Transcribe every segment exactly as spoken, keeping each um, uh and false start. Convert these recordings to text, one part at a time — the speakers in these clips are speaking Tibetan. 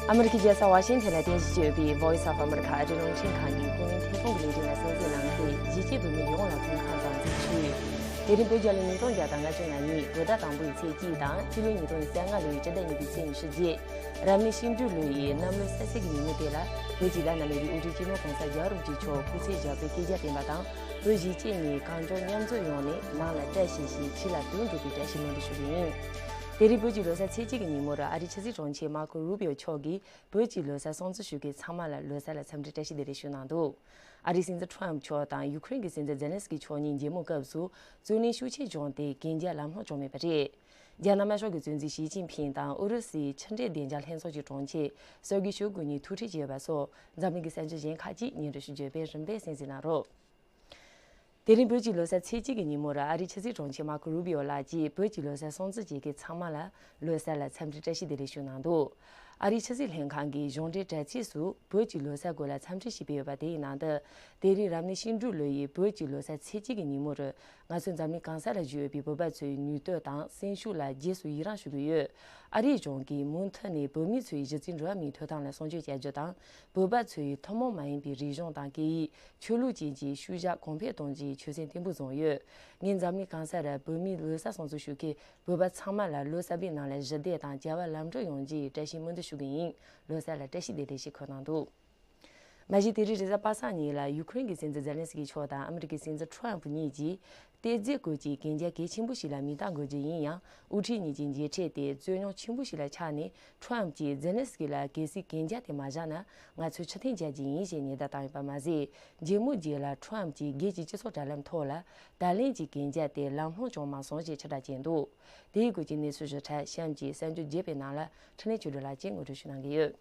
ཨ་མི་རི་ཀའི་རྒྱལ་ས་ཝ་ཤིང་ཐན་ལ་རྟེན་གཞི་བྱས་ཡོད་པའི་Voice of America ཨ་རིའི་རླུང་འཕྲིན་ཁང་གི་ཁོང་མིང་ཐད་གཏོང་གི་ལས་རིམ་ལ་གསན་གཟིགས་གནང་མཁན་གཞིས་བྱེས་བོད་མི་ཡོངས་ལ་སྐུ་ཁམས་བཟང་འཚམས་ཞུ། དེ་རིང་བོད་རྒྱལ་ལོ་ཉིས་སྟོང་བརྒྱ་དང་ལྔ་བཅུ་ང་གཉིས་བོད་ཟླ་དང་པོའི་ཚེས་གཅིག་དང་སྤྱི་ལོ་ཉིས་སྟོང་ཉི་ཤུ་རྩ་ལྔ་ལོའི་སྤྱི་ཟླ་གཉིས་པའི་ཚེས་ཉི་ཤུ་རྗེས། རབ་གནས་ཤིང་འབྲུག་ལོ་ཡི་གནམ་ལོ་གསལ་ཚེས་ཀྱི་ཉིན་མོ་དེ་ལ་བོད་ཀྱི་བླ་ན་མེད་པའི་དབུ་ཁྲིད་སྤྱི་ནོར་༸གོང་ས་༸རྒྱལ་བ་རིན་པོ་ཆེ་མཆོག་སྐུ་ཚེ་ཞབས་པད་བསྐལ་བརྒྱར་བརྟན་པ་དང་། བོད་གཞིས་བྱེས་གཉིས་གངས་ལྗོངས་མཉམ་འཛོམས་ཡོང་ནས་ནང་ལ་བཀྲ་ཤིས་ཤིང་ཕྱི་ལ་དོན་འགྲུབ་པའི་བཀྲ་ཤིས་སྨོན་འདུན་ཞུ་གི་ཡིན། དེ་རིང་བོད་ཀྱི་ལོ་གསར་ཚེས་གཅིག་གི་ཉིན་མོར་ཨ་རིའི་ཕྱི་སྲིད་དྲུང་ཆེ་མར་ཁོ་རུ་བིའོ་མཆོག་གིས་བོད་ཀྱི་ལོ་གསར་སྲུང་བརྩི་ཞུ་མཁན་ཚང་མ་ལ་ལོ་གསར་ལ་འཚམས་འདྲི་བཀྲ་ཤིས་བདེ་ལེགས་ཞུ་གནང་འདུག་ཨ་རིའི་སྲིད་འཛིན་ཁྲོམ་མཆོག་དང་ཡུ་ཁུ་རེན་གྱི་སྲིད་འཛིན་ཛེ་ལན་སི་ཀི་མཆོག་གཉིས་མཇལ་མོལ་སྐབས་སུ་རྩོད་གླེང་ཤུགས་ཆེ་བྱུང་སྟེ་གན་རྒྱ་ལམ་ལྷོང་བྱུང་མེད་པ་རེད། རྒྱ་ནག་དམར་ཤོག་གི་གཙོ་འཛིན་ཞི་ཅིན་ཕིང་དང་ཨུ་རུ་སུའི་ཕྱི་འབྲེལ་བདེ་འཇགས་ལྷན་ཚོགས་ཀྱི་དྲུང་ཆེ་སེར་གི་ཤོ་གུ་གཉིས་ཐུག་འཕྲད་བྱས་ཡོད་པ་སོགས་འཛམ་གླིང་གི་གསར་འགྱུར་གཞན་ཁག་ཅིག་སྙན་སྒྲོན་ཞུ་རྒྱུ་ཡོད་པས་རིམ་པས་གསན་གཟིགས་གནང་རོགས། དེ་རིང་བོད་ཀྱི་ལོ་གསར་ཚེས་གཅིག་གི་ཉིན་མོར་ཨ་རིའི་ཕྱི་སྲིད་དྲུང་ཆེ་མར་ཁོ་རུ་བི་ཡོ་ལགས་ཀྱིས་བོད་ཀྱི་ལོ་གསར་སྲུང་བརྩི་བྱེད་མཁན་ཚང་མ་ལ་ལོ་གསར་ལ་འཚམས་འདྲི་བཀྲ་ཤིས་བདེ་ལེགས་ཞུ་གནང་འདུག་ཨ་རིའི་ཕྱི་སྲིད་ལྷན་ཁང་གི་གཞུང་འབྲེལ་དྲ་ཚིགས་སུ་བོད་ཀྱི་ལོ་གསར་སྐོར་ལ་འཚམས་འདྲི་ཞིག་སྤེལ་ཡོད་པ་དེའི་ནང་དུ། དེ་རིང་རབ་གནས་ཤིང་འབྲུག་ལོ་ཡི་བོད་ཀྱི་ལོ་གསར་ཚེས་གཅིག་གི་ཉིན་མོར་ང་ཚོ་འཛམ་གླིང་གང་ས་ལ་བཞུགས་ཡོད་པའི་བོད་པ་ཚོའི་ནུས་སྟོབས་དང་སེམས་ཤུགས་ལ་རྗེས་སུ་ཡི་རངས་ཞུ་གི་ཡོད། ཨ་རིའི་གཞུང་གིས་མུ་མཐུད་ནས་བོད་མི་ཚོའི་གཞི་རྩའི་འགྲོ་བ་མིའི་ཐོབ་ཐང་ལ་སྲུང་སྐྱོབ་བྱ་རྒྱུ་དང་། བོད་པ་ཚོའི་ཐུན་མོང་མ་ཡིན་པའི་རིག་གཞུང་དང་སྐད་ཡིག་ཆོས་ལུགས་བཅས་ཀྱི་ཤུལ་བཞག་གོང་འཕེལ་གཏོང་རྒྱུའི་ཆོད་སེམས་བརྟན་པོ་བཟུང་ཡོད། ངས་འཛམ་གླིང་གང་ས་རུ་བོད་མིའི་ལོ་གསར་སྲུང་བརྩི་ཞུ་མཁན་བོད་པ་ཚང་མ་ལ་ལོ་གསར་པའི་ནང་ལ་ཞི་བདེ་དང་བྱ་བ་ལམ་འགྲོ་ཡོང་རྒྱུའི་བཀྲ་ཤིས་སྨོན་འདུན་ཞུ་གི་ཡིན། ལོ་གསར་ལ་བཀྲ་ཤིས་བདེ་ལེགས་ཞེས་འཁོད་གནང་འདུག་མ་གཞི་དེ་རིང་རེས་གཟའ་པ་སངས་ཉིན་ལ་ཡུ་ཁུ་རེན་གྱི་སྲིད་འཛིན་ཛེ་ལན་སི་ཀི་མཆོག་དང་ཨ་མི་རི་ཀའི་སྲིད་འཛིན་ཁྲོམ་གཉིས་ཀྱིས་ཏེ་ཛེ་སྐོར་གྱི་གན་རྒྱ་གལ་ཆེན་པོ་ཞིག་ལ་མིང་རྟགས་འགོད་རྒྱུ་ཡིན་ཡང་། དབུ་ཁྲིད་གཉིས་ཀྱི་མཇལ་འཕྲད་དེ་རྩོད་རྙོག་ཆེན་པོ་ཞིག་ལ་ཆགས་ནས། ཁྲོམ་གྱིས་ཛེ་ལན་སི་ཀི་ལ་གལ་སྲིད་གན་རྒྱ་དེ་མ་བཞག་ན་ང་ཚོས་ཕྱིར་འཐེན་བྱ་རྒྱུ་ཡིན་ཞེས་ཉེན་བརྡ་བཏང་ཡོད་པ་མ་ཟད། མཇལ་མོལ་རྗེས་ལ་ཁྲོམ་གྱིས་སྒེར་གྱི་སྤྱི་ཚོགས་དྲ་ལམ་ཐོག་ལ་ད་ལན་གྱི་གན་རྒྱ་དེ་ལམ་ལྷོང་བྱུང་མ་སོང་ཞེས་ཕྱིར་བསྒྲགས་བྱས་འདུག་དེའི་སྐོར་གྱི་གནས་ཚུལ་ཞིབ་ཕྲ་གཤམ་གྱི་གསར་འགྱུར་རྒྱས་པའི་ནང་ལ་འཕྲིན་ལས་ཆོས་སྒྲོན་ལགས་ཀྱིས་ངོ་སྤྲོད་ཞུ་གནང་གི་ཡོད།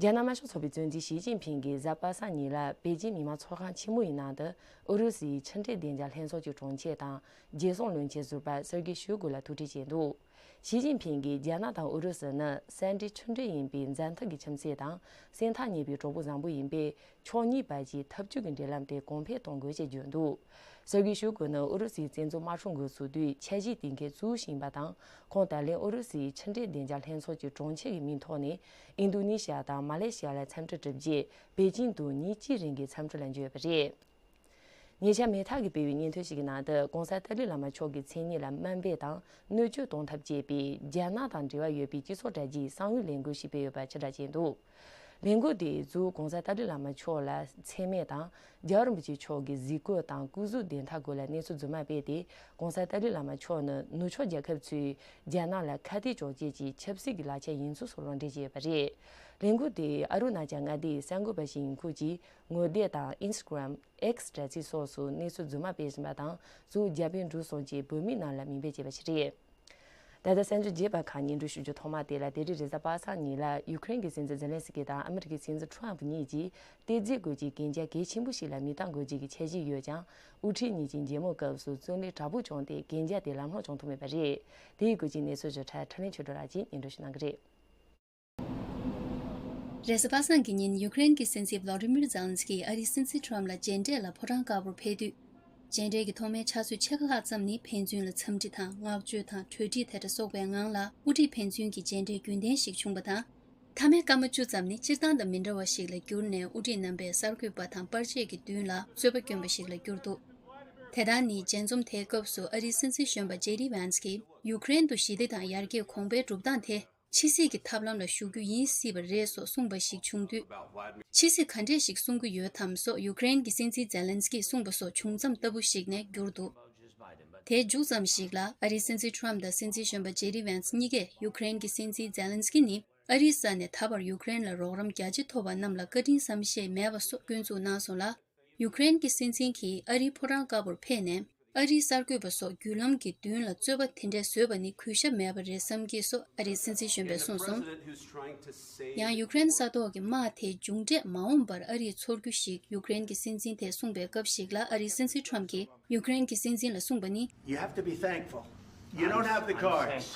རྒྱ་ནག་དམར་ཤོག་ཚོགས་པའི་གཙོ་འཛིན་ཞི་ཅིན་ཕིང་གིས་གཟའ་པ་སངས་ཉིན་ལ་པེ་ཅིན་མི་དམངས་ཚོགས་ཁང་ཆེན་མོ་ཡི་ནང་དུ་ཨུ་རུ་སུའི་ཕྱི་འབྲེལ་བདེ་འཇགས་ལྷན་ཚོགས་ཀྱི་དྲུང་ཆེ་དང་རྒྱལ་སྲུང་བློན་ཆེན་ཟུར་པ་སེར་གི་ཤོ་གུ་ལ་ཐུག་འཕྲད་བྱས་འདུག་ཞི་ཅིན་ཕིང་གིས་རྒྱ་ནག་དང་ཨུ་རུ་སུ་ནི་སེ་འབྲེལ་མཐུན་འབྲེལ་ཡིན་པའི་མཛའ་མཐུན་གྱི་ཁྱིམ་མཚེས་དང་སེམས་ཐག་ཉེ་བའི་གྲོགས་པོ་བཟང་པོ་ཡིན་པས། ཕྱོགས་གཉིས་བར་གྱི་འཐབ་ཇུས་ཀྱི་འབྲེལ་ལམ་དེ་གོང་འཕེལ་གཏོང་དགོས་ཞེས་བརྗོད་འདུག་སེར་གི་ཤོ་གུ་ནི་ཨུ་རུ་སུའི་བཙན་འཛུལ་དམག་འཁྲུག་འགོ་ཚུགས་དུས་འཆར་གཞི་གཏན་འཁེལ་གཙོ་བོ་ཞིག་ཡིན་པ་དང་། ཁོང་ད་ལན་ཨུ་རུ་སུའི་ཕྱི་འབྲེལ་བདེ་འཇགས་ལྷན་ཚོགས་ཀྱི་དྲུང་ཆེ་གི་མིང་ཐོག་ནས་ཨིན་རྡུ་ནི་ཤི་ཡ་དང་མ་ལེ་ཤི་ཡ་ལ་འཚམས་འདྲི་གྲུབ་རྗེས། པེ་ཅིང་དུ་ཉིན་གཅིག་རིང་གི་འཚམས་འདྲི་ལ་འབྱོར་ཡོད་པ་རེད། ཉེ་ཆར་མེ་ཐག་གིས་སྤེལ་བའི་སྙན་ཐོ་ཞིག་གི་ནང་དུ་༸གོང་ས་ཏཱ་ལའི་བླ་མ་མཆོག་གི་མཚན་སྙན་ལ་དམའ་འབེབས་དང་གནོད་སྐྱོན་གཏོང་ཐབས་བྱེད་པའི་རྒྱ་ནག་དང་འབྲེལ་བ་ཡོད་པའི་སྤྱི་ཚོགས་དྲ་རྒྱའི་གསང་བའི་ལས་འགུལ་ཞིག་སྤེལ་ཡོད་པ་ཕྱིར་བསྒྲགས་བྱས་འདུག་ལས་འགུལ་དེས་གཙོ་བོ་༸གོང་ས་ཏཱ་ལའི་བླ་མ་མཆོག་ལ་མཚན་སྨད་དང་། རྒྱལ་བ་རིན་པོ་ཆེ་མཆོག་གི་གཟིགས་སྐོར་དང་སྐུ་གཟུགས་བདེ་ཐང་སྐོར་ལ་གནས་ཚུལ་རྫུན་མ་སྤེལ་ཏེ། ༸གོང་ས་ཏཱ་ལའི་བླ་མ་མཆོག་ནི་ནུབ་ཕྱོགས་རྒྱལ་ཁབ་ཚོས་རྒྱ་ནག་ལ་ཁ་གཏད་གཅོག་བྱེད་ཀྱི་ཆབ་སྲིད་ཀྱི་ལག་ཆ་ཡིན་ཚུལ་སོགས་ལུང་འདྲེན་བྱས་ཡོད་པ་རེད། ལས་འགུལ་དེ་ཨ་རུ་ན་ཅལ་མངའ་སྡེའི་གསར་འགོད་པ་ཞིག་ཡིན་ཁུལ་གྱིས་ངོ་དེབ་དང་ཨིན་སི་ཊ་གྷི་རམ། X དྲ་ཚིགས་སོགས་སུ་གནས་ཚུལ་རྫུན་མ་སྤེལ་བཞིན་པ་དང་། གཙོ་བོ་རྒྱ་བལ་འབྲུག་གསུམ་གྱི་བོད་མིའི་ནང་ལ་མིང་འབོད་བྱས་པ་ཞིག་རེད། ད་ལྟ་གསར་འགྱུར་རྒྱས་པ་ཁག་སྙན་སྒྲོན་ཞུ་རྒྱུ་ཐོག་མ་དེ་ལ། དེ་རིང་རེས་གཟའ་པ་སངས་ཉིན་ལ་ཡུ་ཁུ་རེན་གྱི་སྲིད་འཛིན་ཛེ་ལན་སི་ཀི་དང་ཨ་མི་རི་ཀའི་སྲིད་འཛིན་ཁྲོམ་གཉིས་ཀྱིས་ཏེ་ཛེ་སྐོར་གྱི་གན་རྒྱ་གལ་ཆེན་པོ་ཞིག་ལ་མིང་རྟགས་འགོད་རྒྱུ་གྱི་འཆར་གཞི་ཡོད་ཀྱང་། དབུ་ཁྲིད་གཉིས་ཀྱི་མཇལ་མོལ་སྐབས་སུ་རྩོད་གླེང་དྲག་པོ་བྱུང་སྟེ་གན་རྒྱ་དེ་ལམ་ལྷོང་བྱུང་ཐུབ་མེད་པ་རེད། དེའི་སྐོར་གྱི་གནས་ཚུལ་ཞིབ་ཕྲ་འཕྲིན་ལས་ཆོས་སྒྲོན་ལགས་ཀྱིས་སྙན་སྒྲོན་ཞུ་གནང་གི་རེད། རེས་གཟའ་པ་སངས་ཀྱི་ཉིན་ཡུ་ཀེ་རེན་གྱི་སྲིད་འཛིན་བྷ་ལོ་ཌི་མིར་ཛེ་ལན་སི་ཀིས་ཨ་རིའི་སྲིད་འཛིན་ཁྲོམ་ལ་མཇལ་འཕྲད་ལ་ཕོ་བྲང་དཀར་པོར་ཕེབས་དུས། མཇལ་འཕྲད་ཀྱི་ཐོག་མའི་ཕྱག་ཚོད་ཕྱེད་ཀ་ལྷག་ཙམ་ནི་ཕན་ཚུན་ལ་འཚམས་འདྲི་དང་བསྔགས་བརྗོད་དང་གྲོས་འདྲི་དེ་འདྲ་སོགས་པའི་ངང་ལ་དབུ་ཁྲིད་ཕན་ཚུན་གྱི་མཇལ་འཕྲད་རྒྱུན་ལྡན་ཞིག་བྱུང་བ་དང་། མཐའ་མའི་སྐར་མ་བཅུ་ཙམ་ནི་སྤྱིར་བཏང་དང་མི་འདྲ་བ་ཞིག་ལ་གྱུར་ནས། དབུ་ཁྲིད་རྣམ་པས་གསར་འགོད་པ་དང་པར་ཆས་ཀྱི་མདུན་ལ་རྩོད་པ་བསྐྱོན་པ་ཞིག་ལ་གྱུར་འདུག་དེ་ལྟར་ནི། མཇལ་འཛོམས་དེའི་སྐབས་སུ་ཨ་རིའི་སྲིད་འཛིན་གཞོན་པ་ཇེ་ཌི་ཝན་སི་ཀིས་ཡུ་ཀེ་རེན་དུ་ཞི་བདེ་དང་ཡར་རྒྱས་གོང་འཕེལ་སྒྲུབ་སྟངས་དེ། ཕྱི་སྲིད་ཀྱི་ཐབས་ལམ་ལ་ཞུགས་རྒྱུ་ཡིན་སྲིད་པ་རེད་སོགས་གསུངས་པ་ཞིག་བྱུང་དུས། ཕྱི་སྲིད་ག་འདྲས་ཤིག་གསུང་གི་ཡོད་དམ་སོགས་ཡུ་ཀེ་རེན་གྱི་སྲིད་འཛིན་ཛེ་ལན་སི་ཀིས་གསུངས་པ་སོགས་བྱུང་མཚམས་ལྟ་བུ་ཞིག་ནས་གྱུར་འདུག་དེའི་མཇུག་ཙམ་ཞིག་ལ་ཨ་རིའི་སྲིད་འཛིན་ཁྲོམ་དང་སྲིད་འཛིན་གཞོན་པ་ཇེ་ཌི་ཝན་སི་གཉིས་ཀས་ཡུ་ཀེ་རེན་གྱི་སྲིད་འཛིན་ཛེ་ལན་སི་ཀི་ནི་ཨ་རིའི་ས་ནས་ད་བར་ཡུ་ཀེ་རེན་ལ་རོགས་རམ་རྒྱ་ཆེ་ཐོབ་པ་རྣམས་ལ་བཀའ་དྲིན་བསམ་ཤེས་མེད་པ་སོགས་སྐྱོན་འཛུགས་གནང་སོང་ལ། ཡུ་ཀེ་རེན་གྱི་སྲིད་འཛིན་གྱིས་ཨ་རིའི་ཕོ་བྲང་དཀར་པོར་ཕེབས་ནས། ཨ་རིའི་གསར་འགོད་པ་སོགས་བརྒྱུད་ལམ་གྱི་མདུན་ལ་རྩོད་པ་དེ་འདྲ་བཟོས་པ་ནི་གུས་ཞབས་མེད་པ་རེད་བསམ་གྱི་སོགས་ཨ་རིའི་སྲིད་འཛིན་གཞོན་པས་གསུངས་སོང་། ཡང་ཡུ་ཀེ་རེན་ས་ཐོག་གི་དམག་དེ་མཇུག་འབྲས་མ་འོངས་པར་ཨ་རིས་ཚོར་རྒྱུ་ཞིག་ཡུ་ཀེ་རེན་གྱི་སྲིད་འཛིན་དེས་གསུངས་པའི་སྐབས་ཤིག་ལ། ཨ་རིའི་སྲིད་འཛིན་ཁྲོམ་གྱིས་ཡུ་ཀེ་རེན་གྱི་སྲིད་འཛིན་ལ་གསུངས་པ་ནི། You have to be thankful. You don't have the cards.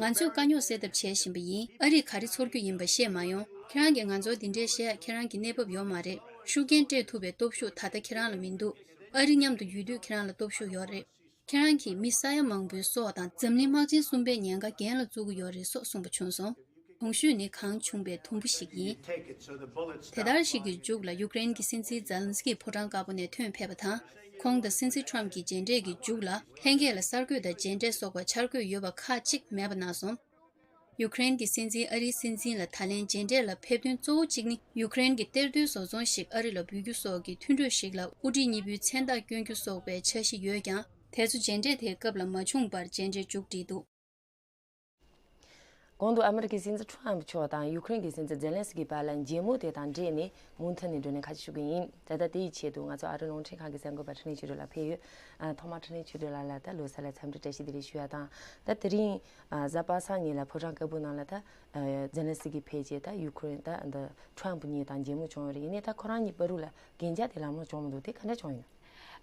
ང་ཚོས་དཀའ་རྙོག་སེལ་ཐབས་བྱེད་བཞིན་པ་ཡིན། ཨ་རིས་ག་རེ་ཚོར་རྒྱུ་ཡིན་པ་ཤེས་མ་ཡོང་། ཁྱེད་རང་གིས་ང་ཚོར་འདི་འདྲས་བཤད་ཡ་ཁྱེད་རང་གི་གནས་བབ་ཡོད་མ་རེད། ཤུགས་རྐྱེན་སྤྲད་ཐུབ་པའི་སྟོབས་ཤུགས་ད་ལྟ་ཁྱེད་རང་ལ་མི་འདུག་ཨ་རི་མཉམ་དུ་ཡོད་དུས་ཁྱེད་རང་ལ་སྟོབས་ཤུགས་ཡོད་རེད། ཁྱེད་རང་གིས་མི་ས་ཡ་མང་པོའི་སྲོག་དང་འཛམ་གླིང་དམག་ཆེན་གསུམ་པའི་ཉེན་ཁ་འགན་ལ་བཙུགས་ཀྱི་ཡོད་རེད་སོགས་གསུངས་པ་བྱུང་སོང་། གོང་ཞུས་ནི་གང་བྱུང་བའི་དུམ་བུ་ཞིག་ཡིན། དེ་ལྟར་ཞིག་གི་མཇུག་ལ་ཡུཀ་རེན་གྱི་སྲིད་འཛིན་ཛེ་ལན་སི་ཀི་ཕོ་བྲང་དཀར་པོ་ནས་ཐོན་ཕེབས་པ་དང་། ཁོང་དང་སྲིད་འཛིན་ཁྲོམ་གྱི་མཇལ་འཕྲད་ཀྱི་མཇུག་ལ་ལྷན་རྒྱས་ལ་གསར་འགོད་དང་མཇལ་འཕྲད་སོགས་པ་འཆར་འགོད་ཡོད་པ་ཁག་ཅིག་མེད་པ་གནང་སོང་། ཡུཀ་རེན་གྱི་སྲིད་འཛིན་ཨ་རིའི་སྲིད་འཛིན་ལ་ད་ལན་མཇལ་འཕྲད་ལ་ཕེབས་དོན་གཙོ་བོ་གཅིག་ནི། ཡུཀ་རེན་གྱི་གཏེར་སྟོན་བཟོ་ཚོང་ཞིག་ཨ་རི་ལ་འབུལ་རྒྱུ་སོགས་ཀྱི་མཐུན་གྲོས་ཤིག་ལ་དབུ་ཁྲིད་གཉིས་པོའི་མཚན་རྟགས་བསྐྱོན་རྒྱུ་སོགས་པའི་འཆར་གཞི་ཡོད་ཀྱང་། དེ་ཚོ་མཇལ་འཕྲད་དེའི་སྐབས་ལ་མ་བྱུང་བར་མཇལ་འཕྲད་མཇུག་བསྒྲིལ་འདུག། གོང་དུ་ཨ་མི་རི་ཀའི་སྲིད་འཛིན་ཁྲོམ་མཆོག་དང་ཡུཀ་རེན་གྱི་སྲིད་འཛིན་ཛེ་ལན་སི་ཀི་བར་ལ་མཇལ་མོལ་དེ་དང་འབྲེལ་ནས་མུ་མཐུད་ནས་བགྲོ་གླེང་ཁ་ཤས་ཞུ་གི་ཡིན། ད་ལྟ་དེ་ཡི་ཆེད་དུ་ང་ཚོ་ཨ་རི་རླུང་འཕྲིན་ཁང་གི་གསར་འགོད་པ་འཕྲིན་ལས་ཆོས་སྒྲོན་ལགས་ཕེབས་ཡོད། ཨ། ཐོག་མར་འཕྲིན་ལས་ཆོས་སྒྲོན་ལགས་ལ་ད་ལོ་གསར་ལ་འཚམས་འདྲི་བཀྲ་ཤིས་བདེ་ལེགས་ཞུ་ཡ་དང་། ད་དེ་རིང་ཨ་གཟའ་པ་སངས་ཉིན་ལ་ཕོ་བྲང་དཀར་པོ་ནང་ལ་ད་ཨ་ཛེ་ལན་སི་ཀི་ཕེབས་རྗེས་ད་ཡུཀ་རེན་ད་འདི་ཁྲོམ་གཉིས་དང་མཇལ་མོལ་བྱུང་ཡོད་རེད། ཡིན་ནའི་ད་ཁོ་རང་གཉིས་བར་དུ་ལ་གན་རྒྱ་དེ་ལམ་ལྷོང་བྱུང་མི་འདུག། དེ་ག་འདྲ་བྱུང་ཡོད་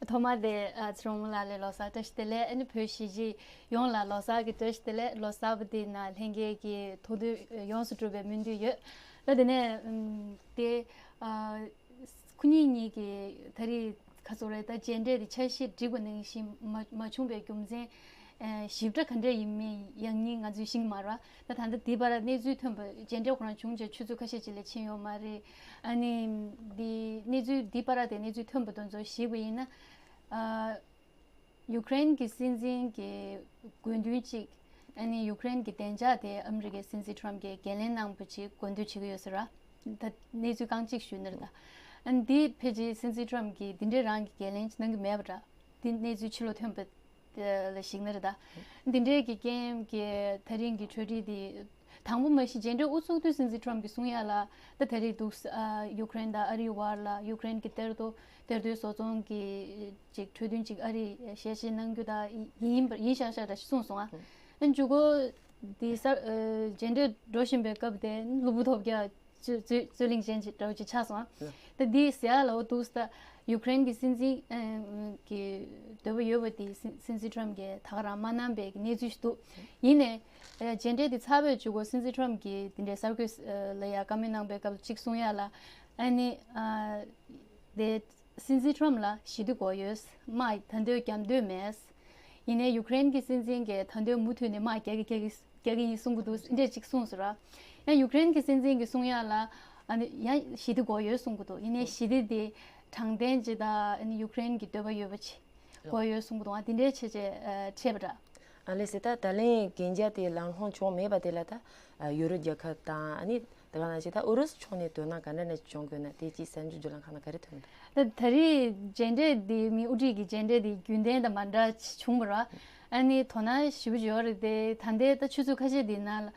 ན། ཐོག་མར་དེ་ཨ་ཚེ་རིང་ལགས་ལ་ལོ་གསར་བཀྲ་ཤིས་བདེ་ལེགས། ཨ་ནི་བོད་གཞིས་བྱེས་ཡོངས་ལ་ལོ་གསར་གྱི་བཀྲ་ཤིས་བདེ་ལེགས། ལོ་གསར་པ་འདི་ནང་ལྷན་རྒྱས་ཀྱི་ཐུགས་འདུན་ཡོངས་སུ་གྲུབ་པའི་སྨོན་འདུན་ཡོད། ད་དེ་ནས་ཨམ་དེ་ཨ་ཁོ་གཉིས་གཉིས་ཀྱི་ད་རེས་ག་ཚོད་རེད། ད་མཇལ་འཕྲད་དེ་འཆར་གཞི་བསྒྲིགས་པ་ནང་བཞིན་མ་མ་བྱུང་བའི་རྒྱུ་མཚན་ཨ་ཞིབ་ཕྲ་ག་འདྲ་ཡིན་མིན་ཡང་སྙིང་ང་ཚོས་ཤེས་ཀྱི་མ་རེད། ད་ད་ལྟ་འདི་བར་གནས་ཚུལ་ཐོན་པ། མཇལ་འཕྲད་ཁོ་རང་བྱུང་རྗེས་ཆུ་ཚོད་ཁ་ཤས་ཅིག་ལས་ཕྱིན་ཡོད་མ་རེད། ཨ་ནི་འདི་གནས་ཚུལ་འདི་བར་དེ་གནས་ཚུལ་ཐོན་པ་དེ་ཚོ་གཞིགས་པ་ཡིན་ན། ཨ་ཡུཀ་རེན་གྱི་སྲིད་འཛིན་གྱི་དགོས་འདུན་གཅིག། ཨ་ནི་ཡུཀ་རེན་གྱི་བདེ་འཇགས་དེ་ཨ་མི་རི་ཀའི་སྲིད་འཛིན་ཁྲོམ་གྱིས་འགན་ལེན་གནང་བ་ཅིག་དགོས་འདུན་བྱེད་ཀྱི་ཡོད་ཟེར་ར། ད་གནས་ཚུལ་རྐང་གཅིག་ཞུས་ནི་རེད་ད། ཨ་ནི་འདི་ཕལ་ཆེར་སྲིད་འཛིན་ཁྲོམ་གྱིས་འདི་འདྲའི་རང་གི་འགན་ལེན་གནང་གི་མེད་པ་འདྲ། འདི་གནས་ཚུལ་ཕྱི་ལོགས་ཐོན་པ་ལ་གཞིགས་ན་རེད་ད། འདི་འདྲའི་གི་རྐྱེན་གྱིས་ད་རིང་གི་གྲོས་འདྲི་འདི་དང་པོ་མ་གཞི་མཇལ་འཕྲད་དབུ་ཚུགས་དུས་སྲིད་འཛིན་ཁྲོམ་གྱིས་གསུང་ཡ་ལ། ད་ད་རེས་འདུག་ཨ་ཡུཀ་རེན་དང་ཨ་རིའི་བར་ལ་ཡུཀ་རེན་གྱི་གཏེར་རྡོ་གཏེར་རྡོའི་བཟོ་ཚོང་གི་ཅིག་གྲོས་མཐུན་ཅིག་ཨ་རིས་ཞལ་བཞེས་གནང་རྒྱུ་ད་ཡིན་པ་ཡིན་ཤག་ཤག་འདྲ་ཞིག་གསུངས་སོང་ཨ། ཨ་མཇུག་གུ་འདི་ས་ཨ་མཇལ་འཕྲད་འགྲོ་བཞིན་པའི་སྐབས་དེ་གློ་བུར་ཐོལ་རྒྱག་རྩོད་རྩོད་རྩོད་གླེང་ཅན་ཅིག་འདྲ་བོ་ཅིག་ཆགས་སོང་ཨ། ད་འདི་ཟེར་ཡ་ལ་འོ་འདུག་ས། ད་ཡུཀ་རེན་གྱི་སྲིད་འཛིན་ཨ་གྱི་འདོད་པ་ཡོད་པ་དེ་སྲིད་སྲིད་འཛིན་ཁྲོམ་གྱིས་ད་ག་རང་མ་གནང་པའི་གནས་ཚུལ་ཞིག་འདུག། ཡིན་ནའི་ཨ་མཇལ་འཕྲད་དེ་ཚར་བའི་མཇུག་གུ་སྲིད་འཛིན་ཁྲོམ་གྱིས་དེ་འདྲའི་གསར་འགོད་ལ་ཡ་བཀའ་མོལ་གནང་པའི་སྐབས་ཅིག་གསུང་ཡ་ལ། ཨ་ནི་ཨ་དེ་སྲིད་འཛིན་ཁྲོམ་ལ་ཞི་བདེ་དགོས་ཡོད། དམག་ད་འདོད་རྒྱག་འདོད་མེད། ཡིན་ནའི་ཡུཀ་རེན་གྱི་སྲིད་འཛིན་གྱིས་ད་འདོད་མུ་མཐུད་ནས་དམག་རྒྱག་གི་རྒྱག་གི་རྒྱག་གི་ཡིན་གསུང་གི་འདུག། འདྲ་ཅིག་གསུངས་སོང་ར། ཡང་ཡུཀ་རེན་གྱི་སྲིད་འཛིན་གྱིས་གསུང་ཡ་ལ་ཨ་ནི་ཡང་ཞི་བདེ་དགོས་ཡོད་གསུང་གི་འདུག། ཡིན་ནའི་ཞི་བདེ་དེ་དྲང་བདེན་ཅིག་དང་ཨ་ནི་ཡུཀ་རེན་གྱི་འདོད་པ་ཡོད་པ་ཅིག་དགོས་ཡོད་གསུང་གི་འདུག། ཨ་དེ་འདྲའི་བྱས་བྱས་འཕྲད་པ་འདྲ། ཨ་ལེ་སི་ད་ད་ལན་གན་རྒྱ་དེ་ལམ་ལྷོང་བྱུང་མེད་པ་དེ་ལ་ད་ཡུ་རོབ་རྒྱལ་ཁབ་དང་ཨ་ནི་དེ་ག་ནང་བཞིན་ད་ཨུ་རུ་སུ་ཕྱོགས་ནས་དོ་སྣང་ག་འདྲ་ནས་བྱུང་དགོས་ན་དེ་ཅིག་གསར་འགྱུར་བརྒྱུད་ལམ་ཁག་ན་ག་རེ་ཐོན་འདུག། ད་ད་རེས་མཇལ་འཕྲད་འདི་མི་དབུ་ཁྲིད་ཀྱི་མཇལ་འཕྲད་འདི་རྒྱུན་ལྡན་དང་མ་འདྲ་བྱུང་བ་ར། ཨ་ནི་དོ་སྣང་ཞེ་པོ་ཅིག་ཡོད་རེད་དེ། ད་ལྟའི་ད་ཆུ་ཚོད་ཁ་ཤས་འདི་ནང་ལ་